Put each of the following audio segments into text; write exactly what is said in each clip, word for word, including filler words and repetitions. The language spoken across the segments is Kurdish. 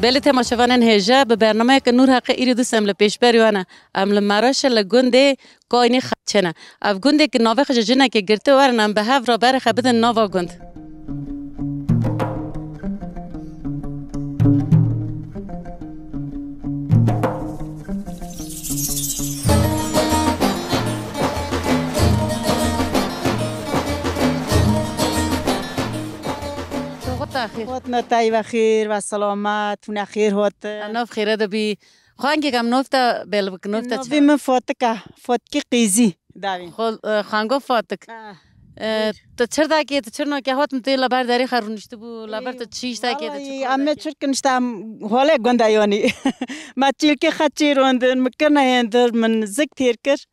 Belê temaşevanên hêja, bi bernameyeke Nûr Heqê îro dîsa em li pêşberî we ne. Em li Mereşê li gundê Kaynî Xeçê ne. Ev gundê ki navê xwe ji jinekê girtiye, werin em bi hev re berê xwe bidin nava gund. Soxta xêr. Hotine tayî ve xêr ve selamet, hûn ê xêr hotin. Nav xêre de bî. Xwengek em nov te bêl bik, nov te Navê çi? Min Fatik e, Fatikê Qêzî davî. Xol-, e, xwengo Fatik. Ah. E, tu çir dakê, tu çir nakê, hot min tê li ber derê xwe rûniştibû, li ber tu çi îş dakê, tu çi Vallahi, kar em ê dakê? Çirkin işte em holê gunda yanî. Me çîlkê xwe çêrondin, min kirine hêndir, min zik têr kir.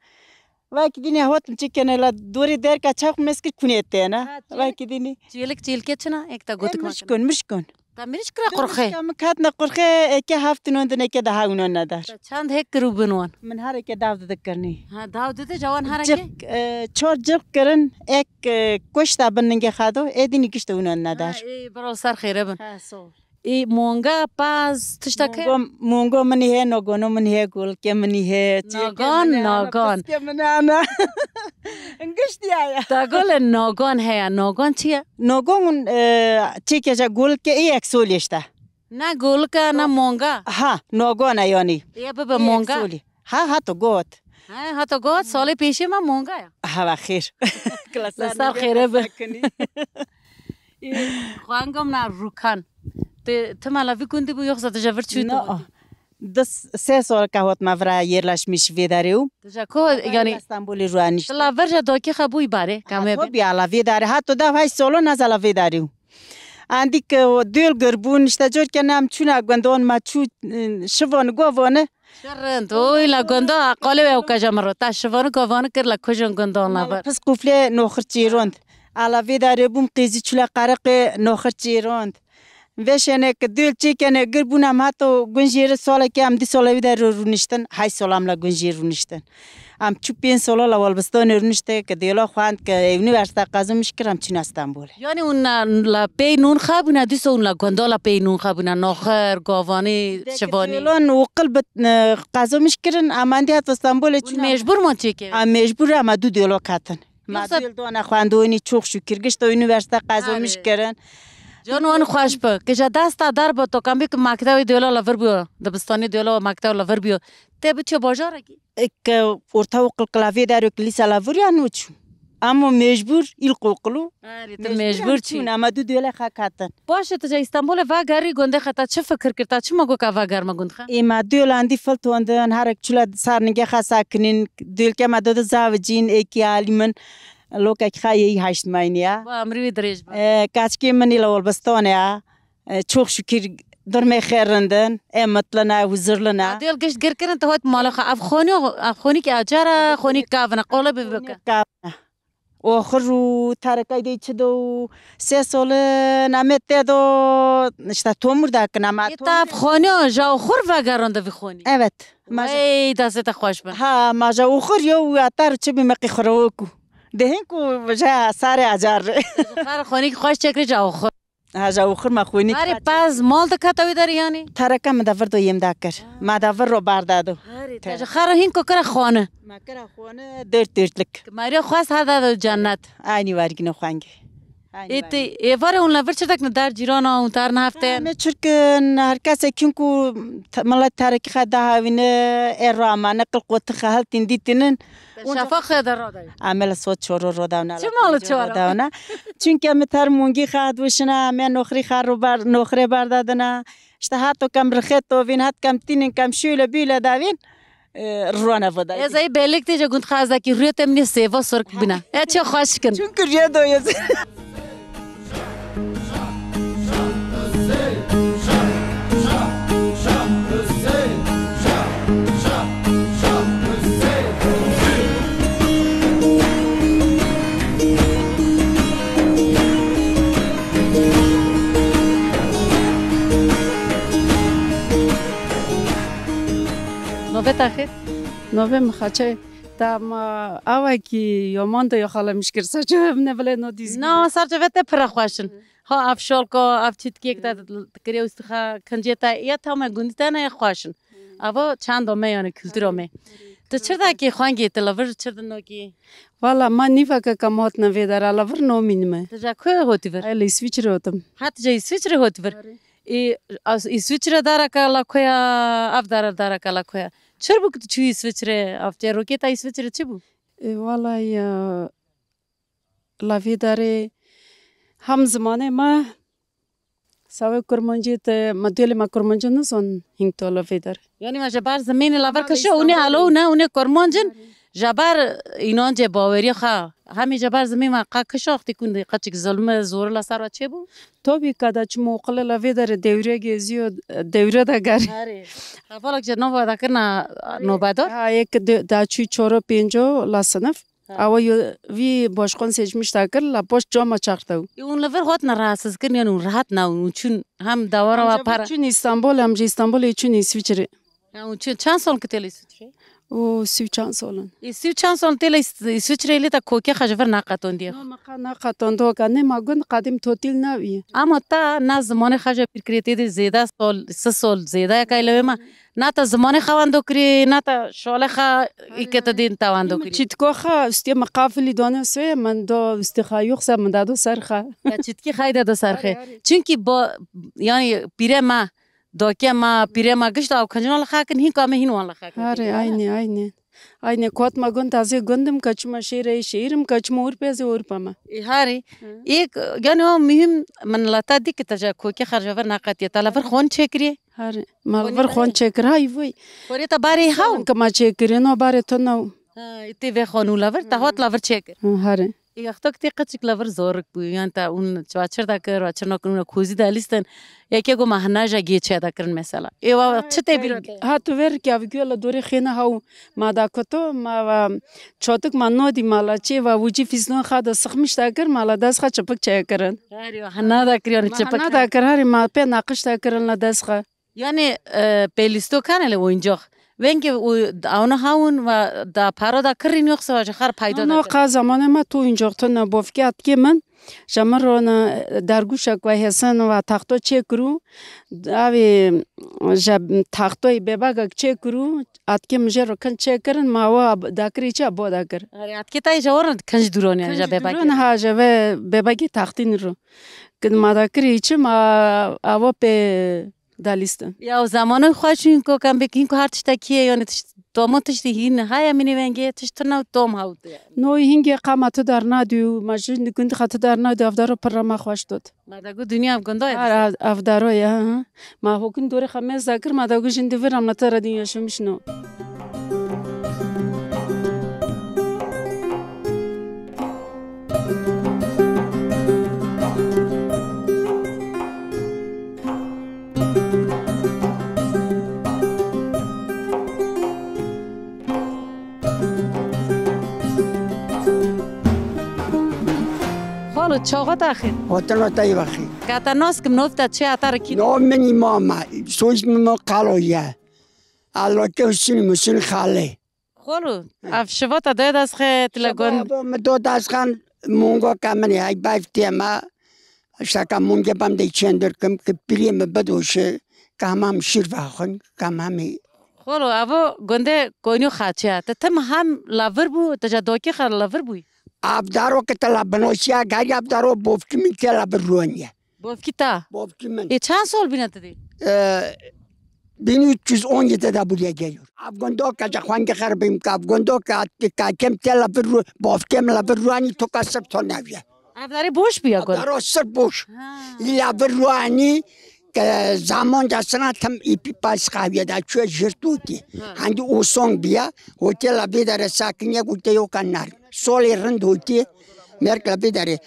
Wekî dînê hot min çêkene la dorê derka çax mêz kir kunê têne. Ha, çêlik, Wekî dînê. Çêlik, çêlkê çi ne? Êk te Ê, gotik mişkun, mişkun. Te mirîş kira qurxê? Mişka min katine qurxê, êkê heft nondin, êkê daha û non nedar. Te çend hêk kir û bin wan? Min her êkê dav dide kirnî. Ha, dav dide cawan her êkê? Cik, e, çar cik kirin, ek, e, kuşta bin ningê xado, ê dînî gişte û non nedar. Ha, ê, biro ser xêre bin. Ha, sağ ol. Ê, monga, paz, tişta ke? Mongo, mongo minî heye, nogono minî heye, golke minî heye, çêke Nagan, minî heye, nagan. Piske minî heye. Giştî heye. Te gole nagan heye, nagan çi ye? Nogon, e, çêke je golke ê yek solê işte. Ne golka, ne monga. Ha, nogon e yanî. Ê bibe monga. Ê yek solê. Ha, hato got. Ha, hato got, salê pêşê me monga ya. Ha, ve xêr. Li ser xêre be. Ê, xwengom na rûkan. Te, te mala vî gundî bû, yoxsa te je vir çû te No. Di s-, sê soleka hot me vira yerleşmiş vê derê û. Te je ko, yanî, Stenbolê rûanîşt. Te la vir je dokê xwe bûyî barê, kamê be. Tabii, ala vê derê. Hato da hay solo nazala vê derê û. Andî ke dêl gir bûn, işte, corke nem çûna gundon me çû, e, şivon govone. Şirint, oy, la gunda, qalê ew kaja min ro. Ta şivonu govonu kir la kujun gundon la Mala vir. Pis quflê noxir çêrond. Ala vê darê bûm qêzî çûla qereqê noxir çêrond. Vê şenê ki dûl çêkene gir bûna em hato gunjêri solekê em dî sola wî de rûniştin. Hay solam la gunjêr rûniştin. Em çû pênc sola la Welbistanê rûnişte ki dêla xwend ki unîversîte qazimîş kir em çûna Stenbolê. Yanî hûn la, la pey nûn xabûna, dîsa hûn la gonda la pey nûn xabûna, noxir, govanî, Deki şivanî. Dêlan û qil bi, e, qazimîş kirin, em endî hato Stenbolê Hûn çûna. Mecbûr mon çêke? Em mecbûr em dû dêlo katin. Ma Yoksa dil dona xwendonî, çok şükür, gişta unîversîte qazimîş Arê. Kirin. Can wan xweş bi. Ki ja desta dar bi to, kam bi ki maktewê dêla la vir biyo, dibistanê dêla maktewê la vir biyo. Te bi çi bajarekî? Ek orta okul kilavê derê kilîsa la vurya no çû. Ama mecbur ilkokulu. Arê, tu mecbur çûn. Ama du döle xakatin. Baş e, tu ca Îstanbulê vegerî, gundê xwe te çi fikir kir, te çima got ka vegerme gund xwe? Ê me dölandî filtondin, herek çula sar ningê xwe sakinin, dölke me dode zavicîn, êkî alî min, lokek xwe yê heşt maynî ya. Ba, emrî wî dirêj be. Ê, kaçkê min îla Olbistanê ya. E, çok şükür durmê xêr rindin. E, mutlu ne, huzurlu ne. Dêl gişt gir kirin, te hot mala xwe. Ev xoniyo, ev xonîk acar e, xonîk kavine, qolê bi bike. Xonîk kavine. Oxir û terekay de çi do, sê solin, em ê tê do, işte, tomur dakin, ama Ê, tomur ta ev xoniyo, ja oxir vegeronde vî xonî. Evet. Ma ja Ey, destê te xweş bin. Ha, ma ja oxir yo, û atar çi bi meqî xirowku. Dehin ku ja sarê acar. Xar xonîk xweş çekri ja oxir. Ha, ja oxir me xwînî Herê kitab pez mal dikete wî derê yanî? Tereke min de vir do yêm dakir. Ma de vir ro bar dado. Herê, te ji xera hîn ku kire xwane. Ma kire xwane dört dörtlük. Meriya xwest her dado cennet. Aynî wergîno xwengê. Ê tê, êvarê hûn li vir çi dikin der cîrana hûn tar nehefte? Me çirkin her kesê kîn ku te-, milet terekî xe dahawîne, ê ramane, qil qotixê heltîn dîtînin. Şefa xwe de radayî. Em ê li sot çoro rodawna. Çima li çoro? Rodawna. Çünkü em ter mungî xat wişina, em ê noxrî xat ro bar, noxrê bar dadina. İşte hato kem rixê tovîn, hat kem tînin, kem şûle bîle davîn, e, rona voda. Ez ey belek têce gund xazakî rûyê te minê sêva sork bîna. E çi xweş kin. Çünkü rûyê doyez. Nobeta xêr. Nobê min xaçe. Te ma awekî yaman de ya xala mişkir, serçe ne bile no dîzgî. Na, serçe ve te pira xweşin. Ha, ev şolko, ev çitkek te kiriye ustixa, kincê te ya tame gundî te ne xweşin. Ava çanda me yani kültüra me. Tu çir dakî xwengê, tu lavir çir dinokî? Valla ma nîveke kam hatine vê dere, lavir nomînime. Tu ja ku hotî vir? Ay, li Îsviçre hotim. Ha, tu ja Îsviçre hotî vir? Arê. Ê, as-, Îsviçre dareke la koya, ev dare dareke la koya. Çir bû ku tu çûyî Îsviçre? Ev çêrokê te Îsviçre çi bû? Ê, wala ya, la vê darê hem zimanê me, sawê kurmancî te, me dêlê me kurmancî nizan hîn to la vê darê. Yani me ji ber zimênê la vir kişa, hûn ê alo ne, hûn ê kurmanc in, ji ber înancê bawerî xwe. Hemî ji ber zimê me qe kişa, wextê ku hûn dê qeçik zilme, zor la ser we çêbû? Tabii ka da çi moqile la vê dere dewre geziyo, dewre de gari. Herê. Hevalek ji nava da kirna nobedar? Ha, yek de, da çû çoro pênco la sinif. Ha. Awa yo vî başkan seçmiş da kir, la post cama çaxtew. E, hûn li vir hatine rahatsiz kirin, yani hûn rahat ne, hûn çûn hem dawara wa para. Çûn Îstanbul, hem ji Îstanbulê çûn Îsviçre. Ya, û çi, çend sal ki tê li Îsviçreyê? Û sî û çend sal in. Ê, sî û çend sal tê li Îs-, Îsviçreyê, lê te kokê xwe ji vir neqetandiye? No, me qe neqetandiye, ne ma gund qedîm totîl nebî. Ama te ne zimanê xwe jî pîr kirê, tê dê zêde sal, sî sal zêde ye ka lewê me. Ne te zimanê xwe wendo kirê, ne te şalê xwe î ke te dên te wendo kirê. Çîtko xwe, ustê me qafilî dane sê, min do ustê xwe yoxse min dado ser xwe. Ya çîtkî xwe de do ser xwe. Arê, arê. Çunkî bo, yani pîrê me, Dokê ma, pîrê ma gişt ew kincina li xwe kin, hîn ka me hîn wan li xwe kin. Harê, aynê, aynê. Aynê, kot ma gund, ez ê gund im, ka çima şêrê şehîr im, ka çima Ewropa, ez ê Ewropa me. Ê, harê. Hı. Ê, yani o muhim, min la te dî ki te ji kokê xwe ji vir neqetiye. Te li vir xon çêkiriye? Harê. Ma li vir xon çêkir, hay vay. Xorê te barê hew? Ka ma çêkiriye, no barê to new. Ha, tê vê xon û li vir, te hat li vir çêkir. Hı, harê. Ê, wexta ku tê qeçik li vir zorik bû, yan te hûn çawa çir de kir, wa çir nakin, hûn kozî de lîstin. Yekê got, ma hina ja gê çê de kirin mesela. Ê, wa çi tê bîr? Ha, tu ver ki, ev gula dorê xêne haw, ma da kuto, ma va çotik ma nodî, ma la çê va wicî fîzlon xa da sıxmış da kir, ma la dest xa çipik çê kirin. Harî, hina da kir, yani çipik. Hina da kir, harî ma pê naqış da kirin la dest xa. Yani, e, pêlîsto kane li oyuncak. Vengê û awna hawun ve da paro da kirîn yoksa ji xar payda da. No, no, ka zamanê me tu oyuncak tu ne bofke atkê min. Ji min rona derguşek ve hesen ve taxto çêkiru. Avê ji taxtoyê bebagek çêkiru. Atkê min jê ro kin çêkirin, ma wa dakirî çi bo dakir. Arê, atkê tayê ji ora kinc duron yani, kinc ji bebagê. Duron ha, ji ve bebagê taxtîn ro. Kin ma dakirî çi ma avo pê dalîstin. Ya, o zamanın xweş hîn ko, kam bêk hîn ko her tiştekî ye, yani tişt-, tomo tiştî hîn heye minî vengê, tişt tune tom hawt yani. No hingê qama tu dar nadî, ma ji gund xa tu dar nadî, avdaro pirra ma xweş dot. Ma da gu dünya avgondo ya. Ha, avdaro ya, ha. Ma hokin dorê xa mez da kir, ma da gu jin di vir amna tara din yaşamış no. Xalo, çaxa te xêr. Hatana te yê vexî. Ka te nas kim, nov te çi, heta re kî? Nav min îmam e. Soyîd min Qalo ye. Elake Husîn, Husîn Xalê. Xolo, ev şiva te dayê dest xê, tu le gon. Şiva bo min do dest xan, mungo ke min ê, hey bayf tê me. Şteka munge bam de çendir kim, ki piriyê mi bidoşe, ke hemam şîr vexwin, ke hemamî. Xolo, evo gunde Koynî Xaçe, te tim hem lavir bû, te ca dokê xwe lavir bûyî? Avdaro ke te la binoşiya, garî avdaro bofkî min ke la bir ruaniye. Bofkî ta? Bofkî min. Ê, çend sol bîne tu dî? E, bin üç yüz on yedi de buraya geliyor. Ev gondo ke ca xwengê xerbîm ke, ev gondo ke, ke, ke kem te la bir ru-, bofkê min la bir ruanî to ka sir to neviye. Ev darê boş bûya gol? Daro sir boş. Ha. Îla bir ruanî ke zaman da sina tam îpî pas xaviye da çûye jir tûtî. Ha. Hendî osong bîya, hotela vê dere sakiniye gote yo ka nar. Solê rind hotî, merk la vê dere.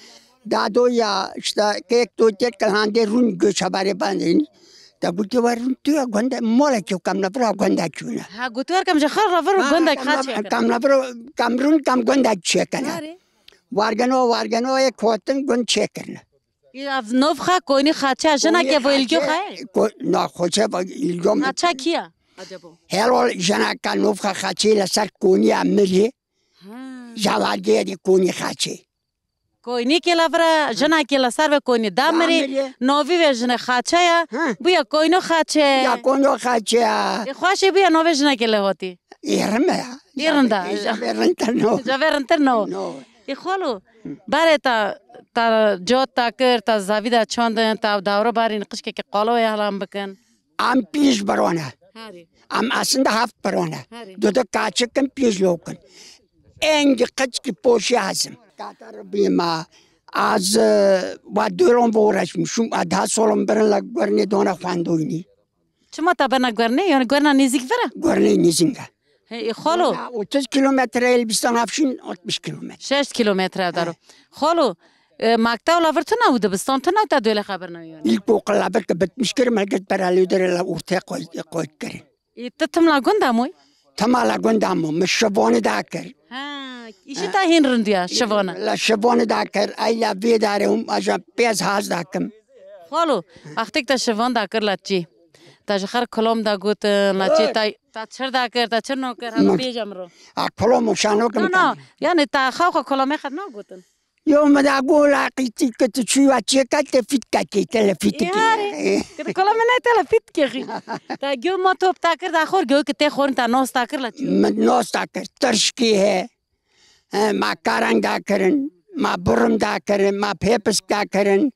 Dado ya, işte, kek to tek kal hande rûn göç habere bandin. Da gote wa rûn tu ya gonda mola ki kam na vira gonda çûna. Ha, gote war kam ji xar ra vir gonda kam na vira, kam rûn kam gonda çekana. Wargeno, wargeno, ek hotin gund çekirne. Ya nov xa Koynî Xaçe, jina ke vo ilgi xa? Ko-, na, Xaçe vo ilgi mi. Xaça kiya? Acaba? Herol jina ka nov xa Xaçe la ser Koynî ya mirî. Javargêrî Konî Xaçê. Koynîkê la vira, jinakê la ser ve koynî damirê, Damirê. Novî ve jine Xaçe ya, Hı. Bûye koyno Xaçe. Ya koyno Xaçe ya. E, xwaşê bûye novê jinekê le hotî. Êrim e ya. Êrim da. Ê, ja vê rintir no. Ja vê rintir no. No. E, xolo, barê ta, ta cot ta kir, ta zavî da çandin, ta dawro barîn qişkeke qalo ya helan bikin. Em pîj birone. Herî. Em aslında heft birone. Herî. Dudu kaçikin pîj lokin. Engî qeçkî poşî hazim. Katar bîma, az, e, wa döron voreşmişim, a daha solum birin la guernê dona xwendoyni. Çima ta bena guernê? Yani guerna nêzîk vira? Guernê nêzîk e. Hey, e, xolo. Ya, otuz kilometre Elbistan Afşin, altmış kilometre. Şeş kilometre daro. He. Xolo, e, makta ola vir tuna û dibistan tuna û ta döle xeber na yani. İlkokul la bir ki bitmiş kirim, herkes beraber dere la ortaya koy, koy kirin. Ê, tu tim la gund de moy? Tim la gund de mo, min şivonî dakir. Ha, îşî te hîn rind ya, şivona. La şivonî dakir, ay la vê darê hûn ajan pêz haz dakim. Xalo, wextêk te şivon dakir la çi? Te ji xer kulom da gotin, la çi Oy. te, te çir dakir, te çir nokir, hema Min- bêje min ro. A kulom û şanokim No, no, tam. yani te xew xwe kulomê xet nagotin. Yo, min da got, laqîtî ke tu çû ya çêka te fît kekê, te le fît Ê, kê. harê. Ke tu kola min ne te le fît kê xî. Ta gyo ma top ta kir, da xor gyo ke te xorin ta nos ta kir la çû. Min nos ta kir. Tirşkî he. He, ma karang da kirin, ma burim da kirin, ma pêpisk da kirin.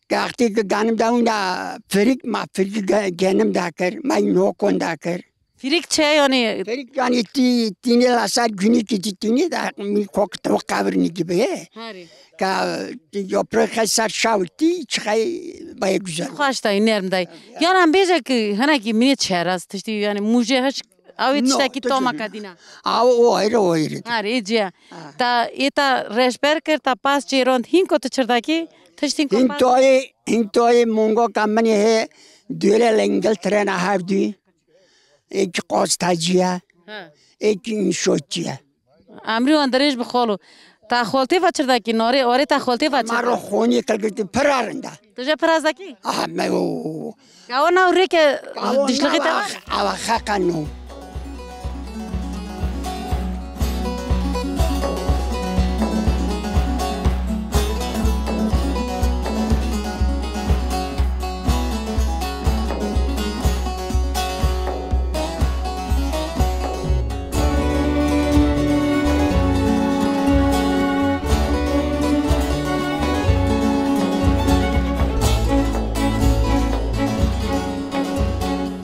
Gaxtî ke ganim da wina firik, ma firik ge-, genim da kir, ma nokon da kir. Fîrîk çi ye, yanî? Fîrîk, yanî, tî, tînê la ser gunîkî tî tînê de min kok tewqe virnî gibi ye. Herî. Ka, tî yoprê xey ser şaw tî, çi xey bayê güzel. Xweş dayî, nerm dayî. Ya. Yan em bêje ki hinekî minê çeraz, tiştî, yanî, mûjê hiş, ew ê No, tiştekî tu toma cihê. Kadîna. Aw, o ayrı, o ayrı. Herî, ê ciya. Ha. Ta, ê ta reşber kir, ta pas çêrond, hîn ko tu çirdakî, tiştîn ko Hîn pas. toyê, hîn toyê mongoka minê he, duyele le İngiltere na hevdû. Êkî qostacî ye, Ha. Êkî înşotçî ye. Emrî wan dirêj bi xolo. Ta xoltê va çirdakî, norê, orê ta xoltê va Ma çirdakî. ro xonî kilgirtî pira rinda. Tu jê pira zekî? Ah, me o. Gawa nav rêke Gawa dişlixê te nav var? Awa xeqa no.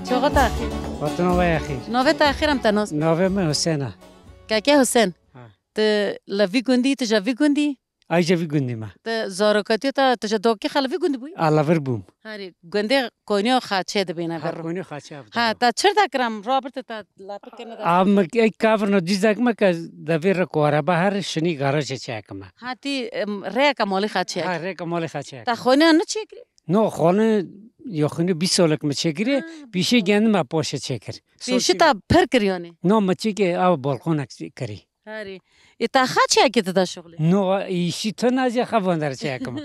Çoxo te xêr. Xatina we ya xêr. Navê te xêr em te nas. Navê min Husên e. Keke Husên. Ha. Tu li vî gundî, tu ji vî gundî? Ay ji vî gundî me. Te zarokatiya te, te ji dokî xelivî gundî bûyî? A, li vir bûm. Herî, gundê Konî û Xaçê dibêne Ha, vir. Konî Xaçê ev Ha, dibû. Te çir de kiram, rabirte te lapik kirine de. A, me ey kavirno dîzek me ke devê re ku araba her şinî garajê çekime. Ha, tî, em, rêyeke malî Xaçê Ha, ek. Rêyeke malî Xaçê ek. Te xone ne çekirî? No, xone yoxini bîst solek me çekirî, Ha, bîst pîşê solek. Genime poşe çekir. Pêşî Soçî- te pir kir yanî? No, me çekê ew balkonek kirî. Herî. Ê, te xaçiyekê tu de şuxlê? No, îşî tu nazî xevan der çi yekim.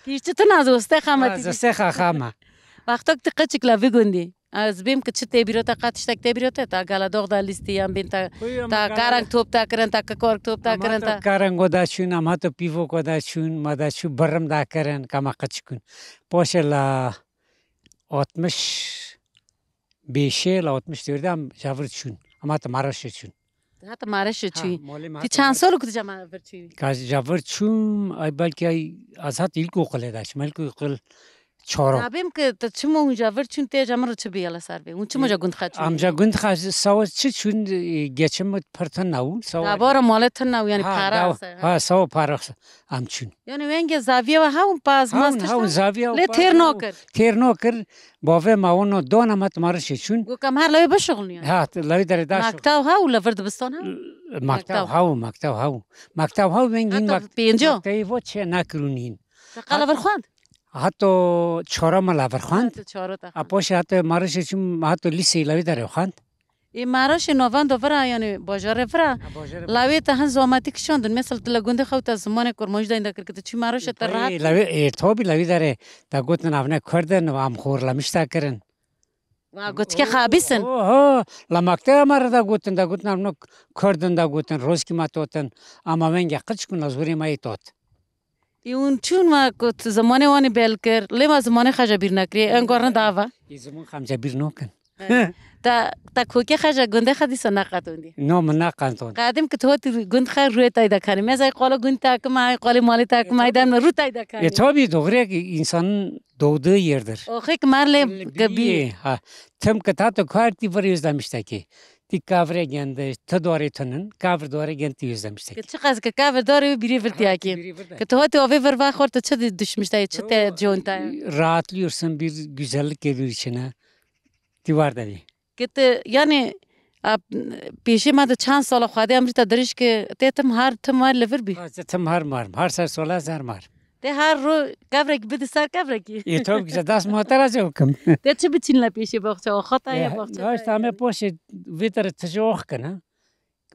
Îşî tu nazî uste xama Ha, tî. Zeste xa xama. Wextok tu qeçik la vî gundî. Ez bêm ki çi tê bîro te, qet tiştek tê bîro te, ta gala dox da lîstî yan bîn ta, Buyur, ta ma gala- karang top ta kirin, ta kikor top ta Ama kirin, ta ta- karang o da çûn, ama tu pîvok o da çûn, ma da çû birrim da kirin, kama qeçikun. Poşe la altmış beşê la altmış dördê em javir çûn. Em hate Maraşê çûn. Hate Maraşê Ha, çûyî. Malê me Tî hate çend Maraşê. Sol ku tu cema vir çûyî? Ka javir çûm, ay belkî ay az hat ilkokule de çûm. İlkokul çoro. Rabim ki tu çimo hûn javir çûn tê cema ro çi biyala ser vê? Hûn çimo ja gund xaç çûn? Amca gund xaç sawa çi çûn, e, geçim pir tına û sawa. Dabara malê tına û yani Ha, para da- ase, ha. Ha, sawa para ase. Em çûn. Yani wenge zaviye ve hawun paz Hawun, maz hawun, zaviye Lê paz têr hawun. Nokir. Têr nokir. Bavê ma wano dona ma tu Maraşê çûn. Go kam her lewê bişuxulniyan. Ha, lewê derê da şuxul. Maktaw ha û li vir dibistan ha? Maktaw Maktaw. Haw, maktaw haw. Maktaw haw wengîn Heta mak-, pênco? Maktewê vo çê nakirûnîn. Te qala vir xwend? Hato çora ma la vir xwend. Hato çora te A xwend. Poşê hato Maraşê çûm, hato lîseyê lewê derê xwend. Ê Maraşê novando vira, yani bajarê vira. Ha, bajarê vira. Lawê te hin zomatî kişandin. Mesela tu li gundê xew te zimanê kurmancî dayin dakir ki tu çi Maraşê te Tabii, rahat. Lawê, e, tabii lawê derê. Te gotin avne Kurd in, am xorlemiş te kirin. Wa goçikê xabîs in. Oho, la makte ma re da gotin, da gotin, amno Kurdin da gotin, Roskî ma totin, ama wengê qilçikûn la zorê ma yê tot. Ê, hûn çûn ma got, zimanê wan ê bel kir, lê ma zimanê xwe jî bîr nekirî, en guherine dava. Ê, ziman xem jî bîr nokin. He. Ta, ta kokê xwe jî gundê xwe dîsa neqetondî. No, min neqetond. Qadim ki tu hotî gund xwe rûyê tay de kanî. Mezay qolo gund ta kim ay, qolê malê ta kim ay, dem rû tay de kanî. E, tabii, doğru ki insanın doğduğu yerdir. Oxê ki mar lê Lê gebî. Bîyê, ha. Tim ki ta tu kar tî vir özlemiştekî. Tî kavre gendi, tu dorê tunin, kavr dorê gend tî özlemiştekî. Ki çiqas ki kavr dorê wî bîrê vir tiyakî. Bîrê vir de. Ki tu hotî ovê vir va xor tu çi düşmüştekî, çi te conta. Rahatlıyorsun, bir güzellik geliyor içine. Tî war de bî. Ki tu, yani, a, pêşê me de çend sala xwedê emrî te dirêj ki tê tim har tim war li vir bî. Ha, tim har mar, har ser sola zer mar. Tê har ro kevrekî bidi ser kevrekî. Ê, tabii ki, dest motera jî okim. Tê çi biçîn le pêşê baxça, oxa ta ye baxça. Ya, işte, ame poşê vê tere tije ox kine.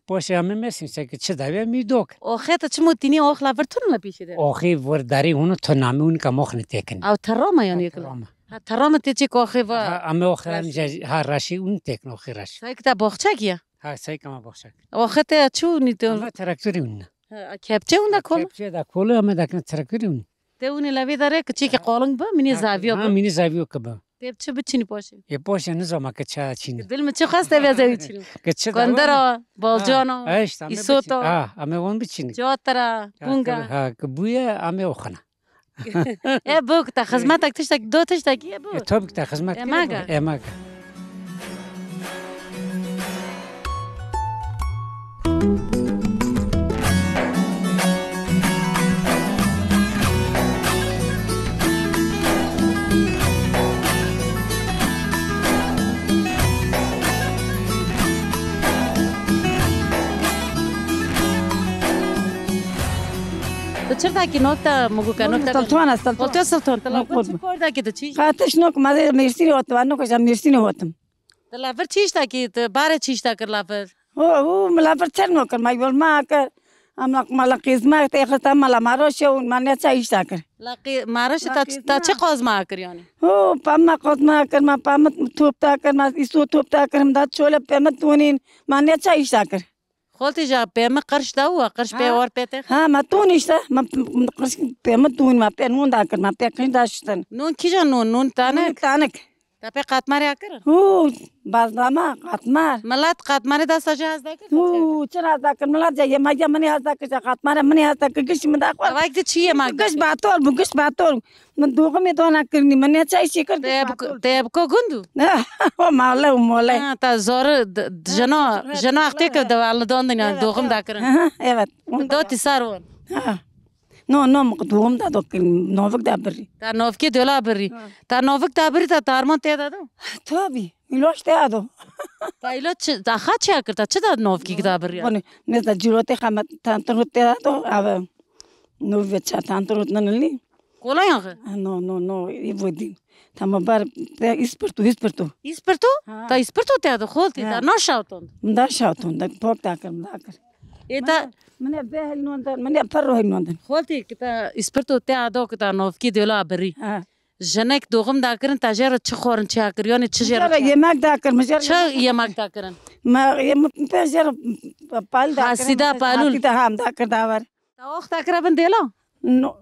Poşê ame mesin, se ki çi daviye mi dok. Oxê te çi mutînî ox la vir tun le pêşê de. Oxê vir darê hunu tu name hunu ka moxne tekin. Ew terama yani Ha, yekil. Terama. Ha, terama tê çi oxê va. Ha, ame oxê Raşî. Raşî, ha, raşî hunu tekin oxê raşî. Sayk ta baxçek ya. Ha, sayk ama baxçek. Oxê te çi hunu te. Ama traktörü hunu. Ha, kepçe hunu da kol. Kepçe da kolu ama da traktörü hunu. Te hunu la vê dare ki çi ki Ha. Qolun bu, mini Ha, zaviyo ha, bu. Mini zaviyo ki bu. Te çi biçînî poşê. Ê, poşê nizama ki ça çînî. Dil mi çi xwest te veze biçînî. Ki çi da Kondera, wan? Balcana, Ha, ha, işte, ame îsota, biçînî. Ha, ame wan biçînî. Cotera, Ha, bunga. Ki, ha, ki bûye ame oxina. E, bu ki te xizmetek tiştek, do tiştek, e, bu. E, tabii ki te xizmet E, kire maga. Bu. E, maga. Tu çi dakî nokta, muguka nokta? Sultan, Sultan. Sultan, Sultan. Sultan, Sultan. Qatiş nok, ma de Mêrsînê hotim, ma nok ja Mêrsînê hotim. Di lavir çîşta kî, di barê çîşta kir lavir. Ho, ho, min lavir çer nokir, ma yol ma kir. Em la, ma la qîzma te xista, ma la maroşe û ma ne ça îşta kir. La qî-, maroşe La ta, qîzma. Ta çi qozma kir yani? Ho, pa ma qozma kir, ma pa ma top ta kir, ma îso top ta kir, ma da çole pe ma tunîn, ma ne ça îşta kir. Xoltê ja pê mi qirş da û qirş pê Ha. War pê te. Ha, ma tûn işte, ma p-, qirş pê mi tûn, ma pê nûn da kir, ma pê qirş da şiştin. Nûn kîja nûn, nûn tanek? Nûn tanek. Ta pê qatmarê ya kirin? Hû, bazlama, qatmar. Milat qatmarê da saje hez da kir? Hû, çi hez da kir? Milat ya yema ya minî hez da kir, ya qatmarê minî hez da kir, giş mi da xwar. Vak de çi yemak da Giş kir? Bator bu, giş bator. Min doğumê dona kirinî, min neçe îşê kir. Te bi ko-, te bi ko gundu? O male û mole. Ha, ta zor d-, d-, Ha, jeno, zor, jeno zor. Axtê ke de li don din Ha, doğum ha. Da kirin. Ha, evet. Do ti sar won. Ha. No, no, min doğum da do kirin, novik da birî. Ta novkê dola birî. Ha. Ta novik da birî, ta tarman te da do? Tabii, îlaç te da do. Ta îlaç çi, ta xa çi kir, ta çi da novkî da birî? Bone, ne da ciro te xamet, tantrot te da do, abi. No ve ça tantrot nanili. Kola yan xwe? Ah, no, no, no, î vodî. Tamam, bar, te îspirtu, îspirtu. Îspirtu? Ha. Ta îspirtu te da xoltê Ha. Da na şawton. Min da şawton, da pok da kir, min da kir. E ta Min e vehel nondan, min e perro hel nondan. Xoltê ki ta îspirtu te da ki ta novkî dola birî. Ha. Jinek doğum da kirin, ta jê re çi xorin çi kir, yani çi jê re Jê re çi? Yemek da kir, min jê re Çi yemek da kirin? Ma yem-, pe jê re pal da kirin. Hasîda, palûl. Hasîda ham da kir da ver. Ta ox da kira bin dêla? No.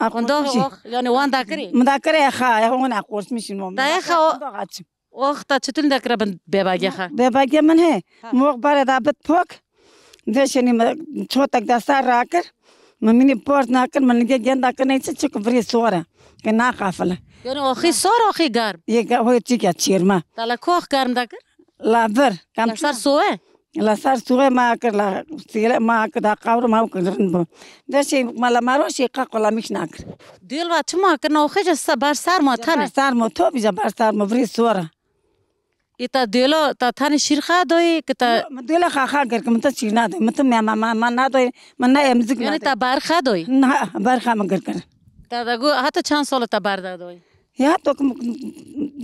Xwendo Aqoşmişî. Ox, yani wan da kirî? Min da kire xa, ya wan aqoşmişî no. Da ye xa o-, Ox ta çitin da kira bin bebage xa? Bebage min he. Ha. Mox bare da bit pok. Veşenî min çotek da sar rakir. Min minî port nakir, min lige genda kir neyse çik virî sora. Ke na qafile. Yani oxî sor, oxî garm? Ye ga-, hoy çik ya çirma. Ta la kox garm da kir? La vir. Kam La sar sowe? La sar sûxê me kir, la sîle me kir, da qawr me kir, rind bû. De şey, me la maro şey, qaq la miş nakir. Dêl va çima kir, no xêce se bar sar ma tane. Bar sar ma, to bî bar sar ma, virî sora. Î ta dêlo, ta tane şîr xa doyê, ki ta Yo, me dêla xa xa kir, ki me ta şîr na doyê, me ta me, me, me, me na doyê, me na emzik na Yani doyê. Ta bar xa doyê? Na, bar xa me kir kir. Ta da gu, hata çand sala ta bar da doyê? Ya to ki me,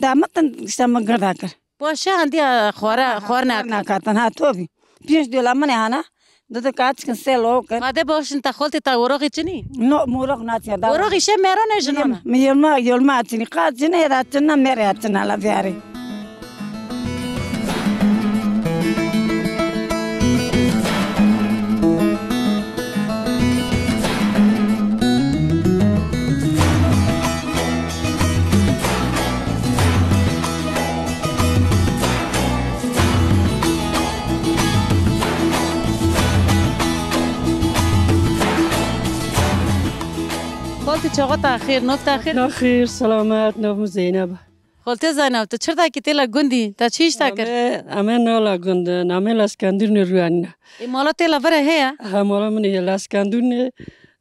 da me tin, işte me girda kir. Poşe handiya xwara, xwar nake. Nakatin, ha, to bî. Pênc dola min e hana. Didi kaçkin sel o kin. Vade boşin ta xoltê ta oroxî çinî? No, morox naçiya da. Oroxî şe mero ne jino ne? Mi yolma, yolma çinî. Qa cine da çinna mere çinna la viyari. Çawa te xêr, nav te xêr? Nav xêr, selamet, nav min Zeynep. Xoltê Zeynep, tu çir dakî tê la gundî, te çi îş te kir? Em ê, em ê nala gund, namê la Skendûrnê rûyanîne. Ê, mala tê la vir e heye? He, mala min ê la Skendûrnê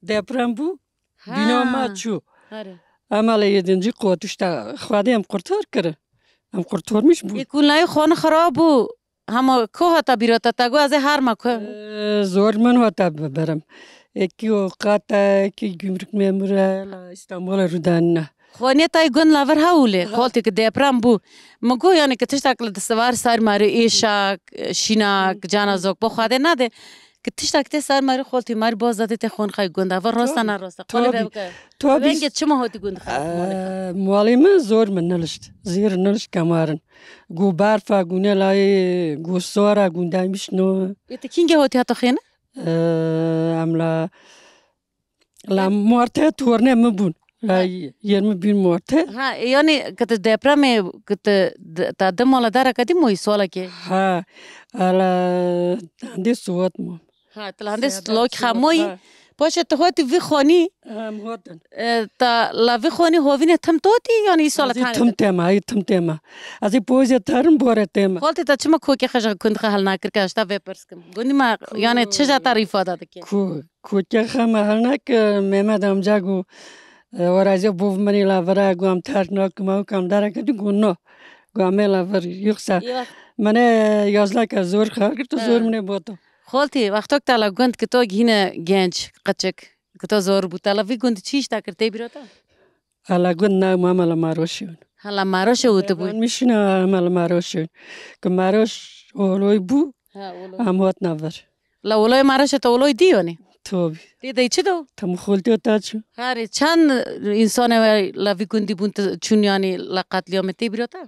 deprem bû. Ha. Bîna me çû. Here. Em alê yê din jî qotişta Xwedê em qurtar kirin. Em qurtarmiş bûn. Ê, kûnlayê xwe ne xirab bû. Hema ku hata bîra te, te got ez ê herma ku? Ee, zor min hata biberim. Ê kî ewqat e, kî gümrük memur e, la Îstanbulê rûdanîne. Xaniyê te yê gund la vir hewlê, ha, xoltê ki deprem bû. Min got, yani ki tiştek li destvar ser marî êşak, şînak, cana zok bo Xwedê nade. Ki tiştek tê ser marî xoltê marî boz dadê tê xon xay gund. Ava rosta, tabii, na rosta. Qolê, tabii, vebike. Tabii. Vengê çima hotî gund xay? Ee, malê min zor min nilişt. Zêr nilişt kemarin. Gu berfa, gu nelayê, gu sora, gu demiş no. Ê, tu kîngê hotî hata xêne? Ee, em la, la Muarte torne mi bûn. La, ha, yirmi bir Muarte. Ha, e, yani ki tu depremê, ki tu d-, ta di mala dara kadî moyî sola ki? Ha, ala, hendê suwat mom. Ha, tu la hendê Seyada, slok Seyada, xemoyî. Ha. Paşê tu hotî vî xonî. Em hotin. E, ta la vî xonî hovînê tim totî, yani îsala? Ez ê tanê tim te? Tema, ê tim tema. Ez ê pozê terim bore tema. Xoltê te çima kokê xeja gund xwe helnakir ke, hişta vê pirs kim. Gundî me, yani çi ja te rîfada dike? Ku-, kokê xe me helnak, e, Mehmet amca gu, e, weraziya bov minê la vira gu em terk nakim, ew kam dara kedi gu no. Gu em ê la vir, yoksa. Eyvah. Mene yazlaka zor xar girto, zor, ha, minê boto. Xoltî, wextok te la gund ki to gihîne genç, qeçik, ki to zor bû, te la vî gund çi îş te kir, tê bîra te? Ala gund na, ma mala Maroşê bûn. Hala Maroşê û tu bû? Van mişîna mala Maroşê bûn. Ki Maroş oloy bû, ha, oloy, em hotna vir. La oloy Maroşê te oloy dî yonî? Tabii. Tê dey çi do? Tam xoltê ta çû. Harê, çend însane we la vî gundî bûn tu çûn, yani la qetlîamê, tê bîra te?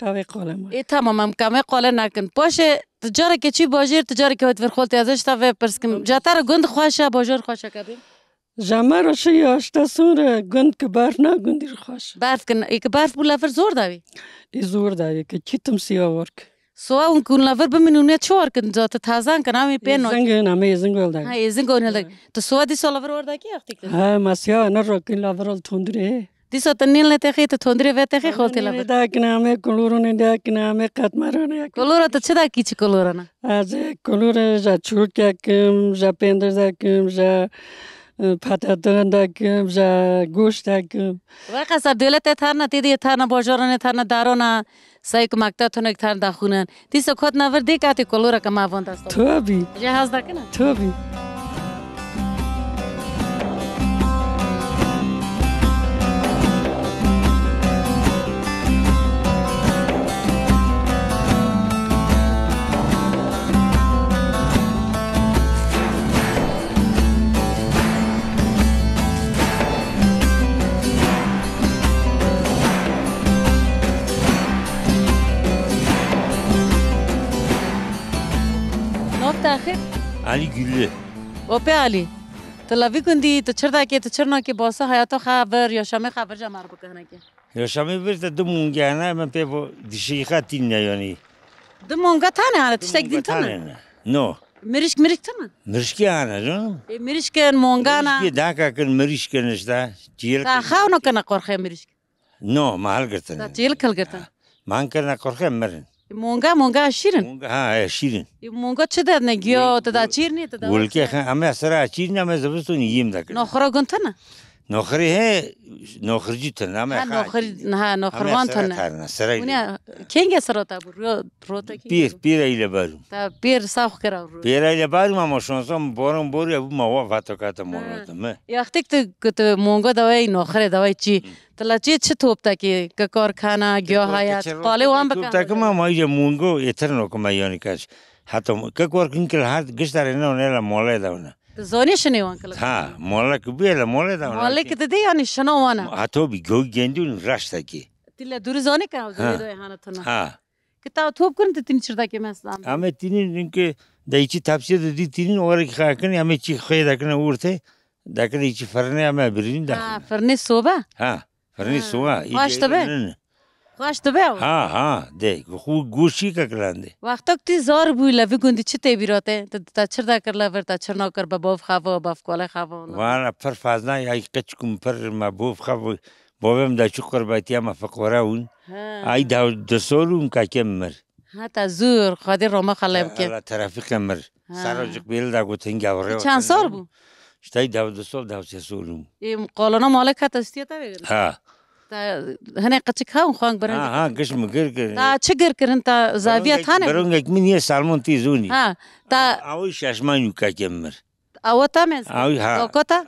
Qavê qole ma. Ê, tamam, em kamê qole nakin. Paşê, tu carekê çî bajêr, tu carekê hot vir xoltê, ez ê ji te vê pirs kim. Tamam. Ja te re gund xweş e, bajor xweş e, kabê? Ja me re şi ya, işte sonra gund ki berf na, gundî re xweş. Berf kin, ê ki berf bû la vir zor dawî? Ê zor dawî ki, kî tim siya war ki. Sowa hûn kun la vir bimînûne çi war kin, za tu tazan kin, amê pê no. Êzing in, amê êzing wal dawî. Ha, êzing hûn hildek. Ha. Tu sowa dîsa la vir war dakî, yaxtî kin? Ha, ma siya ne rokin la vir al tondurê. Dîsa tu nîn lê texî, tu tondirê ve texî, xoltê la bir. Dakin, amê kulûrûnê dakin, amê qetmerûnê. Kulûra tu çi dakî, çi kulûra ne? Ez ê kulûrê ja çûrkek kim, ja pêndir dakim, ja, e, pataton dakim, ja goşt dakim. Ve qesa dewletê tarna, tê diye tarna, bojoranê tarna, darona, sayık makta tonek tarna daxunen. Dîsa kot na vir dê katê kolora ke ma von dasta. Tabii. Jê hez dakine? Tabii. Nav te xêr? Alî Güllü. Opê Alî. Tu la vî gundî, tu çir dakê, tu çir nakê, basa hayata xwe vir, yaşamê xwe vir, ja mar bike hinekê. Yaşamê vir te du mûnge hene, min pê bo dişî xwe tînne yanî. Du mûnga tane hene, tiştek din tane? No. Mirişk, mirişk tane? Mirişkî hene canım. E, mirişkin, mûngana. Mirişkî daka kin, mirişkin işte. Çiyel. Ta xew no kena qorxê mirişk. No, ma hilgirtin. Ta çêlik hilgirtin. Ma hinkirine qorxe mirin. Monga, monga şîrin. Monga, ha, he, şîrin. E, monga çi de ne giyo, te da çîr ne, te da. Wulke xe, ame sera çîr ne, ame ziviston yim de kir. Noxra guntana? Noxri he, noxirci tın, ame. Ha, noxir, ha, noxirvan tın. Sera tarna, sera. Unya, kenge sera ta bu, ro-, rota ki. Pir, pir eyle barum. Ta pir sax kira ro. Pir eyle barum ama şonsa boron boru bu ma wa fatokata morotum. Yaxtik tu, tu monga da vey noxre da vey çi. Hı. Tila çi, çi top tekî, ke kar kana, giya hayat, qalê wan bika. Top tekî ma, ma îca mungo yeter no kuma yani kaç. Hatta ke kar kin kil hat giştarê ne, ne la mole da ona. Tu zonê şinê wan kil. Ha, mole ki bu la mole da ona. Mole ki dedi yani şino wana. Ha, to bi gök gendun raşta ki. Tila duri zonê ka, ha, duri do hana tana. Ha. Ki ta top kun tu tini çirdakê mesela. Ame tini ninke da içi tapsiye de di tini orek xakin, ame çi xey da kine urte, da kine içi fırne ame birin da. Ha, fırne soba? Ha. Firnê soba. Baş tabi. Xweş dibe ew? Ha, ha, de. Xwe goşî ke kilandê. Wextek tu zar bû, li vî gundî çi tê bîra te? Te, te çir de kir li vir, te çir nakir, bi bav xevo, bav kolê xevo. Vana pir fazla, ay qeç kum pir me bav xevo. Bavê min de çi qurbetiya me fiqore bûn. Ha. Ay da du sol û kake min mir. Ha, te zûr, Xwedê roma xele bike. Ala trafîke mir. Ha. Serocik bêl da gotin gavre. Çend sor bû? İşte dev du sol, dev sê sol bû. Ê, qolona male kete stiye te vegir. Ha. Te hene qeçik ha, xwang birin. Ha, ha, giş mi gir gir. Ta çi gir kirin, ta zaviya tane? Berongek min ye salmon tî zûnî. Ha, ta. Awi şaşman yu kake mir. Awa ta mez. Awi ha. Dokota?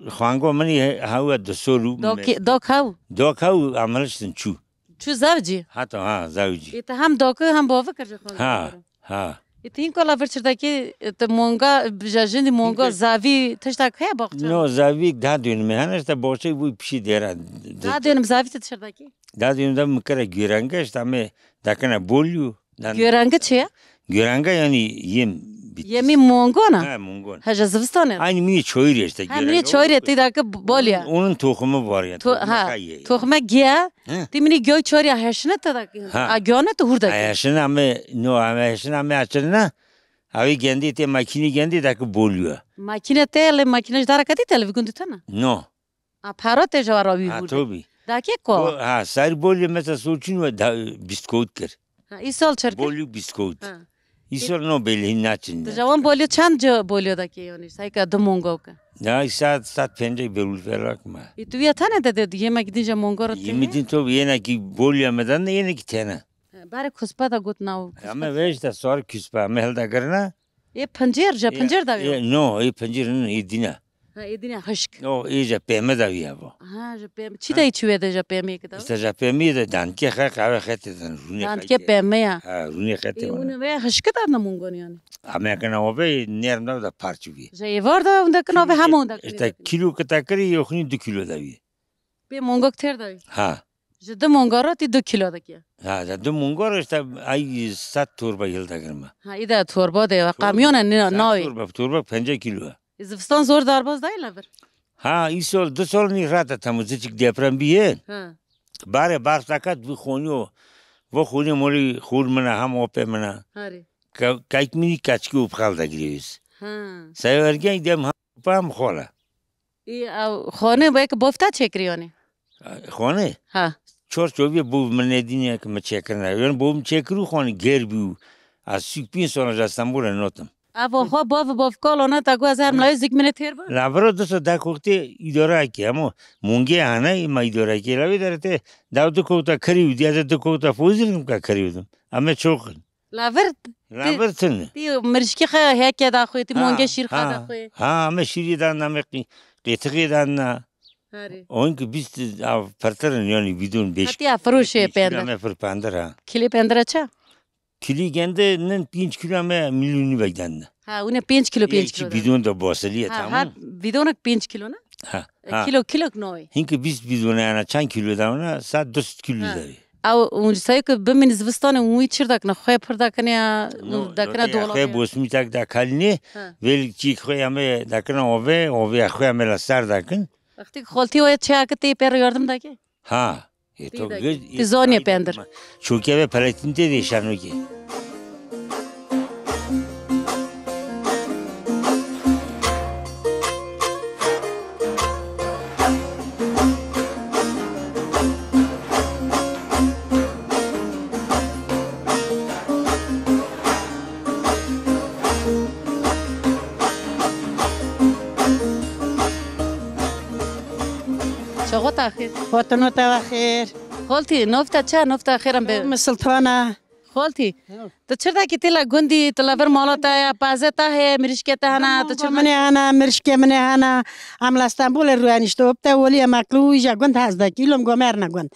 Xwango min ye hawa du sol bû. Dok, dok haw. Dok haw ameliştin çû. Çû zewcî? Heta ha, zewcî. Ê, te hem doku hem bovi kir ji xwe. Ha, ha. Ê, te hîn kola vir çirdekî, te monga, ji jindî monga zavî tiştek heye baxçe? No, zavî da dönüm hene, işte boşe bu pişi dera. Da dönüm zavî te çirdekî? Da dönüm de mi kire gürenge, işte me dakine bolyu. Gürenge çi ye? Gürenge yani yem bitkisi. Yemî mongon e? Ha, mongon. Ha, ji zivistanê. Aynı mini çoyri işte. Ha, mini çoyri, tî daki bolya. Onun tohumu var ya. To-, ha, tohume giya. He. Tî mini göy çoyri heşine te daki. Ha. A göne te hurda. Heşine me, no, heşine me açılına. Avi gendi te makini gendi daki bolya. Makine te le makine ji dara kati te le vigundi tana? No. A, para te ji wa ra wî bû. Ha, tabii. Da kê ko? Ha, ser bolê mesela soçin ve da, biskot kir. Ha, îsal çerke? Bolê biskot. Ha. Îsal no belê naçin. Te jawan bolê çend ce bolê da kê yani? Sayka du mongo ke. Ya, saat, saat pence berul felak ma. E, tu ya tane de de, yemek dince mongo ra. Yemek din tabii, yine ki bolê me dan, yine ki tene. Barê kuspa da got nav. Ama ve işte sor kuspa, me hilda girna. Ê pincêr, ji pincêr da wî? Ê, no, ê pincêr ne, ê dîne. Ha, ê dîne hişk. No, ê ji pême da wî heva. Ha, ji pême. Çi da çi wê de ji pêmê ki da? İşte ji pêmê de dankê xe, qehwe xetê dan, rûnê xetê. Dankê pême ya. Ha, rûnê xetê. Ê, hûn vê hişk da ne mungon yani? Ama kana o ve nerm da da parçı wî. Ji êvar da hûn da kina ve hema hûn da kina. İşte kilo ki takiri yoxni du kilo da wî. Pê mongok têr dayî? Ha. Ji du monga re tî du kilo dikiye. Ha, ji du monga re işte ay sed torba yil degirme. Ha, î de torba de, kamyon e, ne, nayê. Torba, torba pence kilo. E, zivistan zor darbaz dayî le vir. Ha, îsol, du sol nî rate temu ziçik deprem biye. Ha. Bare barf dakat bu xoniyo. Bu xoniyo moli xur mina, hem ope mina. Harî. Ka-, kayk mini kaçki upxal da giriyoruz. Ha. Sayı ergen dem hem ope hem xola. Ê, ew xane wek bofta çêkirî yanî? Xane? Ha. Çor çovî bû min nedîne ki min çêkirine. Yan bû min çêkirû xane ger bû. Ez sî pênc sala ji Stenbolê notim. Ev xwe bov, bov kalo ne ta ku ez her milayê zik min ê têr bû? La viro diso da kokte îdara ki, ama mungê hane ma îdara ki. La vê dere te da du kota kirî û diye de du kota fozil kim ka kirî û dim. Ama çok. Lavir, Lavir tune. Tî mirişkî xe heke da xwe, tî monge şîr xe da xwe. Ha, me şîrî dan na me qî-, qêtixê dan na. Harî. On ki bîst av pertirin yani bidon beş. Hatiya firoşê pêndir. Me fir pêndir ha. Kilê pêndire çi? Kilî gende nin pênc kilo me milyonî veydan ne. Ha, une pênc kilo, pênc kilo. Bidon da boseliye tamam. Ha, bidonuk pênc kilo ne? Ha, e, ha. Kilo, kilo noy. Hinki bîst bidon ana çend kilo da ona? Sa dust kilo da. Ew, hûn ji sayê ku bimîn zivistanê hûn wî çir dakine, xwe pir dakine ya, dakine dolabê. Xwe bosmîtek da kalinê, vêl çîk xwe ya me dakine ove, ove ya xwe ya me la ser dakin. Wextî xoltî wê çaya ki tê pê re yardim dake? Ha. Tî zonê pendir. Çokê ve peletîn tê de şanokê. Çaxo te xêr. Xotino te ve xêr. Xoltî, nofta ça, nofta xêr em be. Misiltana. Xoltî, tu çir dakî tê la gundî, tu la vir mala te ya, paze te heye, mirişkê te hene, tu çir... Min ê hene, mirişkê min ê hene. Em la Stenbolê rûyanîşte, op te welî em aklu wî ja gund hez dakî, lom gomer ne gund.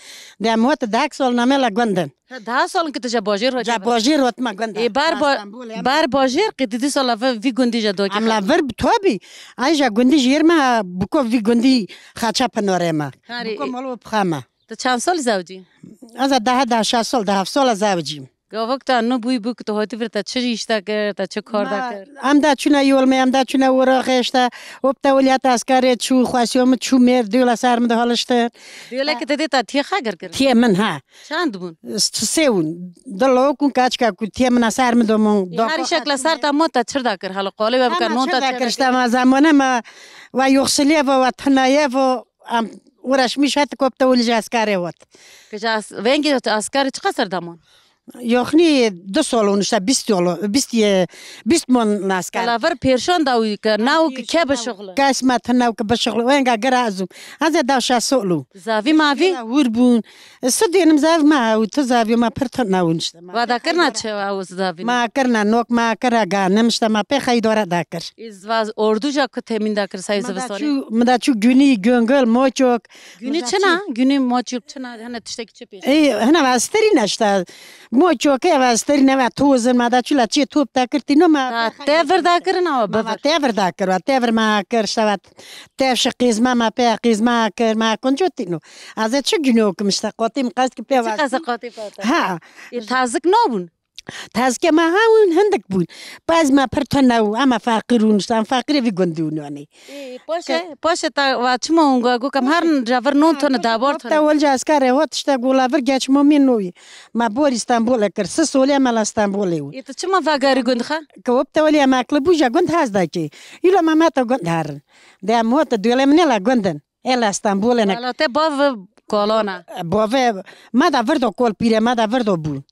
De em hot dehek sol name la gundin. He, daha sol ki tu ja bajêr hot. Ja bajêr hot me gund. Ê, bar ba-, bar bajêr ki tu dî sol la vî gundî ja dokî. Em la vir bi to bî. Ay ja gundî jêr me, biko vî gundî xaça pinore me. Biko molo pxa me. Tu çend sol zewcî? Ez a daha, daha şeş sol, daha sol zewcî. Gavok te nu bûy bû ku tu hatî vir te çi îş de kir, te çi kar de kir? Em de çûne yol me, em de çûne ora xêşte. Op te weliyet askerê çû, xwesiyo min çû mêr, dêla ser min de haliştin. Dêlekê te dê te tiye xeger kir? Tiye min, ha. Çend bûn? Sê bûn. Dilok û kaçka ku tiye min ser min domon. Her îşek li ser te ma te çir de kir? Helo qalê we bike non te çir de kir? Işte ma zamane ma ve yoxsiliye ve, ve tinaye ve, em uğraşmış heti kopte û li askerê vat. Kija vengê askerê çiqa ser damon? Yoxnî du sol û işte bîst yol, bîst ye, bîst mon asker. Laver pêrşan da wî ke, na û ke bişuxle. Kes me tine û ke bişuxle, wenga gera ez û. Ez ê da şeş sol û. Zavî mavî? Hûr bûn. Su dênim zav me û tu zavî me pir tine û işte. Wa da kirna çi ew zavî? Ma kirna nok, ma kira ganim işte ma pê xeydora da kir. Îz vaz orduja ku temîn da kir sayı zivistorî. Min da çû, min da çû günî, göngöl, moçok. Günî çina? Günî moçok çina? Hene tiştekî çi pêş? Ê, hene va stirî neşta. Moçokê va stirî ne va tozin ma da çû la çê top da kir tîno ma. Te vir da kirin awa bivir. Te vir da kir, va te vir ma kir, işte va tev şi qîzma ma pê qîzma kir, ma kunco tîno. Ez ê çi günî okim işte, qotî min qest ki pê va. Çi qasa qotî pata? Ha. Ê tazik nabûn? Tazike me ha û hindik bûn. Baz me pir tune û em ê feqîr ûn işte, em feqîrê vî gundî ûn yanî. Ê, paşê, paşê ta wa çima ûn go, go kam her cavir non tune dabar tune. Te welca askerê hot işte gola vir geç mo min noyî. Me bor Îstanbulê kir. Si solê me la Îstanbulê û. Ê, tu çima vegarî gund xa? Ke op te welî em akli bûja gund hez dakê. Îlo me me te gund herin. De em hot duyelê min la gundin. Ê la Stenbolê ne. Wala te bav kolona. Bavê me da virdo kol pîrê me da virdo bûn.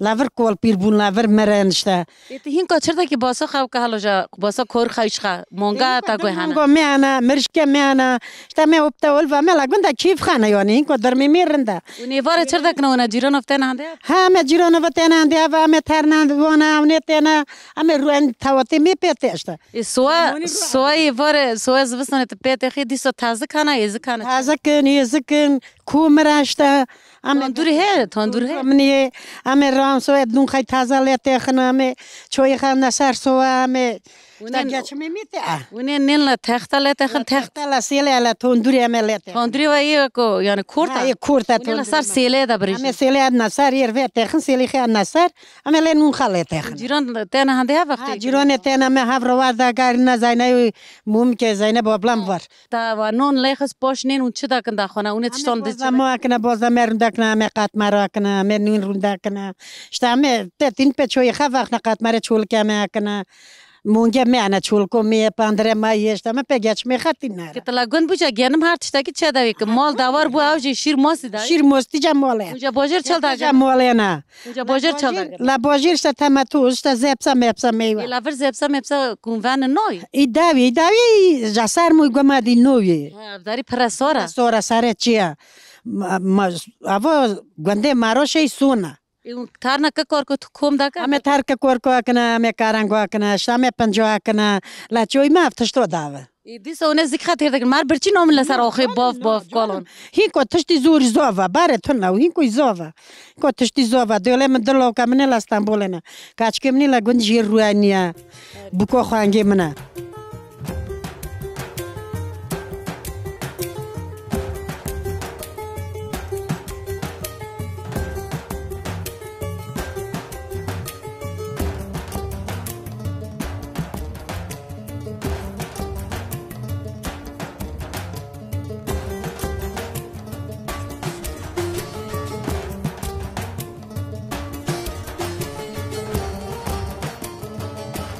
La vir kol pîr bûn, la vir mirin işte. Ê, tu hînka çirdekî basa xew ke halo ja, basa kor xew ji xe, monga ta goy hene. Mongo me ana, mirişke me ana. İşte me opta olva me la gunda keyf xane yani, hînko dermê me rinda. Û nêvarê çirdek ne, ûna cîrano tena hande? Ha, me cîrano ve tena hande, ava me terna, wana, avne tena, ame ruen tawatê me pê te işte. Ê, soya, soya êvarê, soya zivistanê tu pê te xê, dîsa tazik hana, êzik hana? Tazik in, êzik in, komira işte. Tandurî he, tandurî he. Min ê, em ê ram soya dûn xey taze lê têxin, em ê çoyê xey ne ser soya, em ê işte geçimê mî te. Winê nên la texta lê têxin, text. Texta la sêlê la tandurî em ê lê têxin. Tandurî ve yê ko, yani korta. Ha, yê korta tandurî. Winê la ser sêlê de birî. Em ê sêlê ne ser yer ve têxin, sêlê xey ne ser. Em ê lê nûn xalê têxin. Cîran tena hende ha vextê. Ha, cîranê tena me hev rewar da garî ne Zeynep mumke Zeynep ablam var. Ta wa non lê xis poş nên û çi dakin daxwana, û ne tiştan de. Boza mo akine, boza me runda kine, me qatmar akine, me nûn runda kine. İşte me te tin pe çoyê xev axne qatmare çolke me akine. Monge me ana çolko me pandire ma ye işte me pe geç me xatin nare. Kitla gund buca genim her tiştaki çedavê ki mal dawar bu avcı şir mosi da. Şir mosti ca mole. Uca bojir çel da. Ca mole na. Uca bojir çel da. La bojir işte tema tu işte zepsa mepsa meyve. La vir zepsa mepsa kunven noy. İdavi, idavi ja ser mu goma di noy. Ha, dari para sora. Sora sare çiya. Ma, ma, avo gonde maro şey sona. Ê, û tarna ke kor ku tu kom dake? Ame tar ke kor ku akina, ame karango akina, işte ame penco akina. La çoy ma tişto dave. Ê, dîsa û ne zik xatir dikin. Mar birçî nomin le ser oxê bof bof kolon. Hînko tiştî zor zova, bare tuna û hînko zova. Hînko tiştî zova. Döle min diloka min la Stenbolê ne. Kaçke min la gund jê ruaniya. Buko xwangê min e.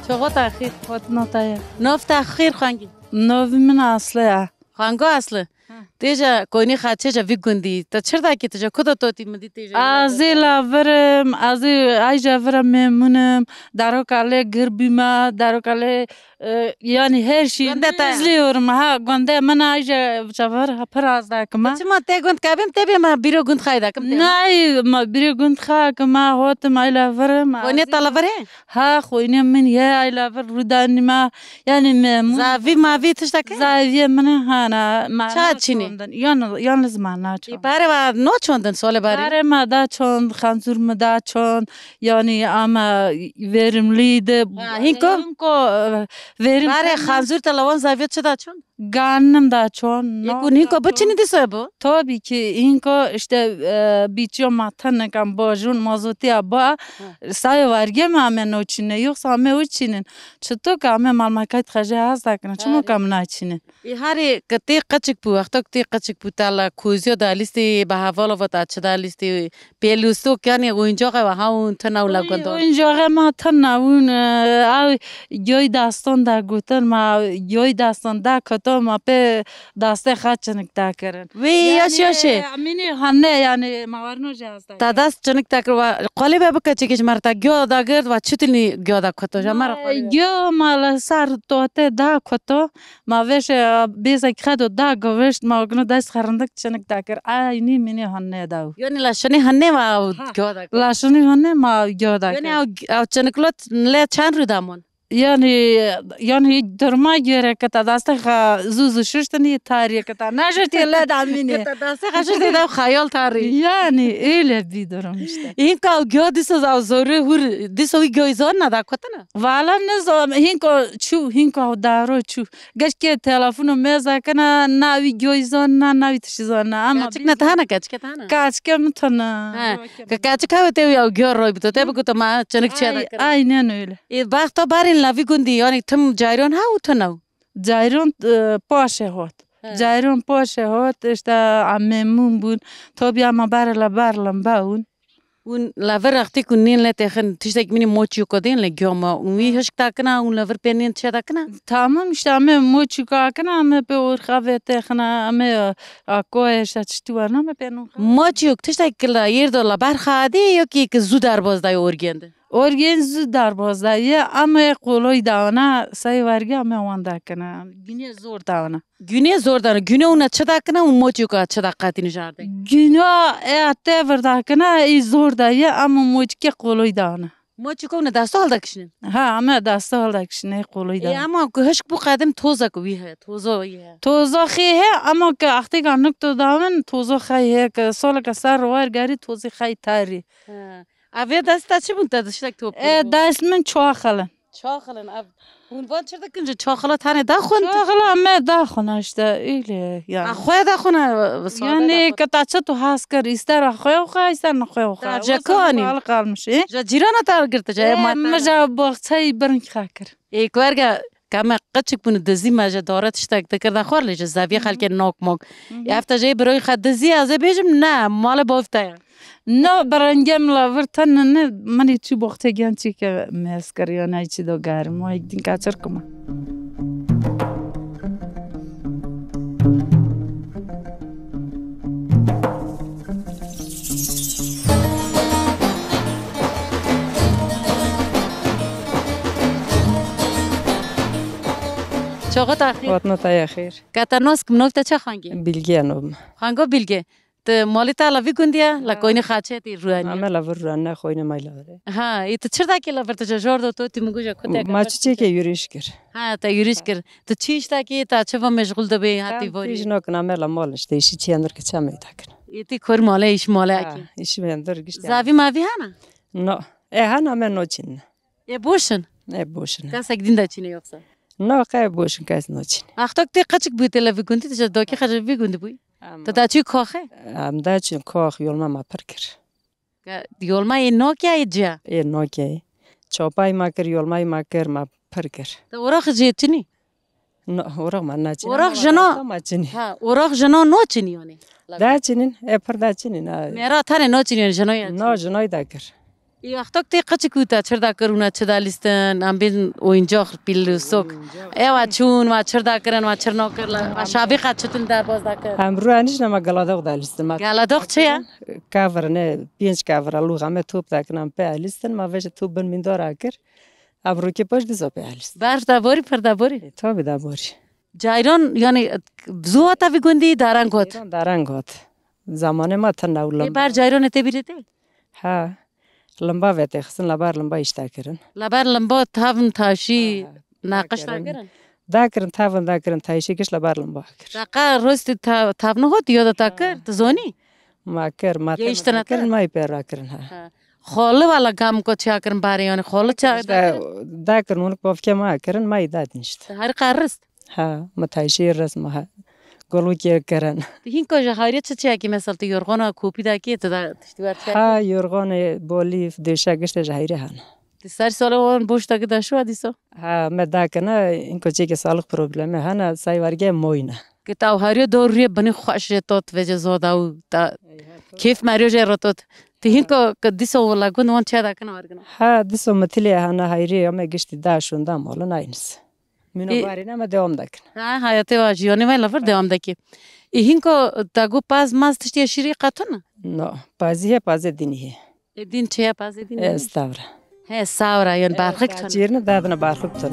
Çoxo te xîr, hotina te ye. Nav te xîr xwengî. Navê min Aslı ya. Xwengo Aslı. Ha. Têja koynî xaçê ja vî gundî. Te çir dakî, tu ja kuda totî min dî têja? Azê lavirim, azê ayja vira memnunum. Daroka lê gir bîma, daroka lê E, yani her şeyi izliyorum. Ha, gonde min ayja çavar ha pir az dakima. Çima te gund kabim te bê ma bîro gund xay dakim te. Nay, ma bîro gund xa ki ma hotim ayla vir ma. Xwînê te li vir e? Ha, xwînê min ye ayla vir rûdanî ma. Yani me. Zavî mavî tiştek e? Zavî min hana ma. Ça çinî? Yan, yalnız ma na çon. Î bare va no çondin sole bare. Bare ma da çond, xanzur mi da çond. Yani ama verimliydi. Ha, hinko? Hinko, e, verim. Bare xanzur te lawan zaviyet çi da çon? Ganim da çon. Yekû nîko biçinî dîsa bû? Tabii ki, hinko işte, e, biçiyo ma tenekan bajun, mazotiya ba, sayê vergê me ame no çine, yoksa ame o çinin. Çito ka ame malmakayt xeje hasta kine, çimo ka mina çinin. Ê harê ke tê qeçik bû, wexta ku tê qeçik bû, te la koziyo da lîstê bi hevala va ta çi da lîstê pêlûstok, yanî oyuncaxa wa ha un tena u la gundon. Oyuncaxa ma tena un, e, ew yoy daston da gotin, ma yoy daston da koto ma pê dastê xwe çinik da kirin. Wê yaş yaş e. Amînî hanne yani ma warno jî hasta. Ta dast çinik da kir wa qolê be bike çekiş merta gyo da gird wa çitilî gyo da koto ja mer qolê be. Gyo ma la sar tote da koto. Ma veşe bêzek xedo da govişt, ma gino dest xerindik çinik da kir. Aynî mînê han neda û. Yanî la şinê han ne ma gyo da kir. La şinê han ne ma gyo da kir. Yanî ew, ew çinik lot le çend rû damon? Yanî, yanî duruma göre ke ta dastê xwe zû zû şiştinî tarî ke ta neşiştî le da mînê. Ke ta dastê xwe şiştî de xeyal tarî. Yani öyle bir durum işte. Hinka ew gyo dîsa ew zorê hûr dîsa wî gyoy zor ne da kotine? Vala ne zor, hinko çû, hinko ew daro çû. Geşke telefono me zakena, na wî gyoy zon, na, na wî tiştî zon, na. Ama keçik ne tane, keçike tane. Keçike mi tane. He. Ke keçik ha te ya gyo roy bito, te bikuto ma çenik çe da kira. Aynen öyle. E, baxto barin la vî gundî, yani tim cayron ha u tane. Cayron, e, paşe hot. He. Cayron paşe hot, işte, a memnun bûn. Tabii ama bare la bar lamba un. Hûn li vir rextî ku nîn lê têxin tiştek mînî moçî ku dên lê giyo me. Hûn wî hişk dakina, hûn li vir pê nîn çê dakina? Tamam işte, em ê moçî ku akina, em ê pê orxa vê têxina, em ê akoyê şe tiştî werna, em ê pê nûxa. Moçî ku tiştek kila yêr do la ber xadê, yo ki ki zû derbaz dayê orgên de? Orgên zû derbaz dayê, em ê qoloy dawana, sayê wergê em ê wan dakina. Günê zor dawana. Günê zor dana. Günê wina çi dakina û moçîka çi da qatî nijarte? Güno e tevir dakina, ê zor da ye, ama moçike qoloy dana. Moçîka wina dasta hal dakişinin? Ha, ama dasta hal dakişine, qoloy dana. E, ama ku hişk bu qedim toza ku wî he, toza wî he. Toza xê he, ama ke axtêka nik to dawin, toza xey he, ke soleke ser wer gerî tozî xey tarî. Ha. Avê desta çi bûn te diştek top? E, dest min çaxilin. Çaxilin ev. Hûn van çir dikin ji çaxila tane daxwin? Çaxila me daxwin işte, öyle yani. A xwe daxwin, e, sade. Yani daxwin. Ke ta çi tu has kir, ister a xwe xwe, ister ne xwe xwe. Ta je kanî? Al kalmış, e? Je cîrana ta girti, je. E, me je boxçey birin xakir. E, kwerga, ka me qeçik bûn dizî me je dare tiştek dikir da xwar lê je zevî xelkê nok mok. Hı hı. Efta je biroy xwe dizî, ez ê bêjim ne, male bavta ya. No, berengem la vir tenine, mani çi boxte gen çi ke mez kiriyo, ne çi do garim, o ek din kaçır kuma. Çoxo taxir. Vatna taya xêr. Kata nos kim nofta çe xangi? Bilge nom. Xango Bilge. Ti malê te la vî gundî ye, la koynî xaçe tî ruanî? Ame la vir ruane, xoyne may la vire. Ha, ê ti çir dakî la vir ti je jor do to tî min guja kute. Ma çiçeke yürüyüş kir. Ha, te yürüyüş kir. Ti çi iş dakî, ta çi va meşgul de bê, ha tî vorî? Tîj nokin, ame la mal işte, işi çi endir ke çame dakin. Ê tî kor male, iş male akî. Ha, işi endir gişt. Zavî mavî hana? No. E hana me no çin. Ê boşin? Ê boşin. Kesek din de çîne yoksa? No, qe boşin, kes no çîne. Axtok tê qeçik bû tê le vî gundî, tê dokî xeje vî gundî bû. Te da çû koxê? Em da çûn kox, yolma ma pir kir. Ke yolma ê nokya ê ciya? Ê nokya ê. Çopay ma kir, yolmay ma kir, ma pir kir. Te orax jê çinî? No, orax ma naçin. Orax jeno ma çinî. Ha, orax jeno no çinî yani. Da çinin, e pir da çinin. Mera tane no çinî yani jeno ya. No, jenoy da kir. Ê, wextok tê qeçik û te çir da kir û ne çi da lîstin, em bên oyuncak, pîl û sok. Ewa çûn, ma çir da kirin, ma çir nakir, ma şavî qet çitin derbaz da kir. Em rû enîş ne ma geladox da lîstin. Ma geladox çi ye? Kavir ne, pênc kavir, lûxa me top da kirin, em pê elîstin, ma veje top bin mîndor a kir. Em rûkê paş dizo pê elîstin. Berf da borî, pir da borî? E, tabi da borî. Cayron, yani, zû hata vî gundî, dareng got. Cayron dareng got. Zamanê ma tena û limba. Ê, ber cayronê tê bîrê tê? Ha. Limba ve tê xistin, la ber limba îşte kirin. La ber limba tavn taşî, ha, ha, naqış da kirin. Da kirin, tavn da kirin, taşî giş la ber limba kir. Daqa rostî ta-, tavn hot, yo da ta kir, tu zonî? Ma kir, ma tena kirin, ma yî pê ra kirin, ha. Ha. Xoli wala gam ko çiya kirin barê, yani xoli çiya da kirin? Da kirin, ûnik bavke ma kirin, ma yî da dinişt. Her qarist? Ha, mutayşî resma ha. Golûkê kirin. Ti hînka ji hayrê çi çiyekî, mesela ti yorgana kopî dakê, ti da tiştî wer çiyekî? Ha, yorganê, bolîf, dêşe, giştê ji hayrê hene. Ti ser sala wan boş dakî da şuwa dîsa? Ha, me dakine, hînka çiyekî sağlık problemi hene, say werge moyne. Ki taw harî dor rê binî xweş rê tot vece zoda û ta kêf merî jê re tot. Ti hînka ki dîsa wela gund wan çiya dakine wergina? Ha, dîsa mitilê hene hayrê, em ê giştî da şûnda malin aynis. Mîna Ê- barî ne me devam dakin. Ha, hayatê wa jiyanê me lafir devam daki. Ê hînka ta gu paz maz tiştê şîrî qatun? No, pazî he, pazê dînî he. Ê dîn çi ye, pazê dînî? Estavra. He, savra, yan barxik çan. Çîrni dadine barxik çan.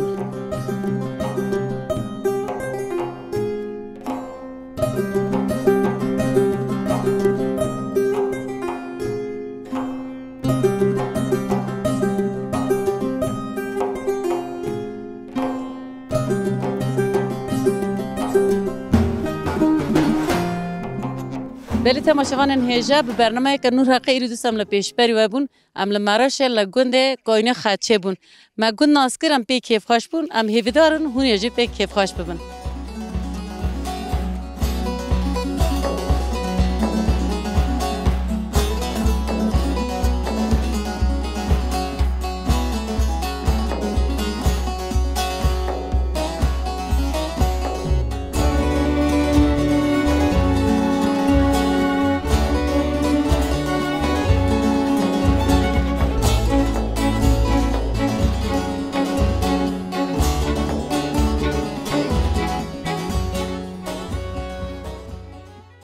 Belê temaşevanên hêja, bi bernameyeke Nûr Heqê îro dîsa em li pêşberî we bûn. Em li Maraşê li gundê Koynê Xeçê bûn. Me gund nas kir, em pê kêfxweş bûn, em hêvîdar in hûn ê jî pê kêfxweş bibin.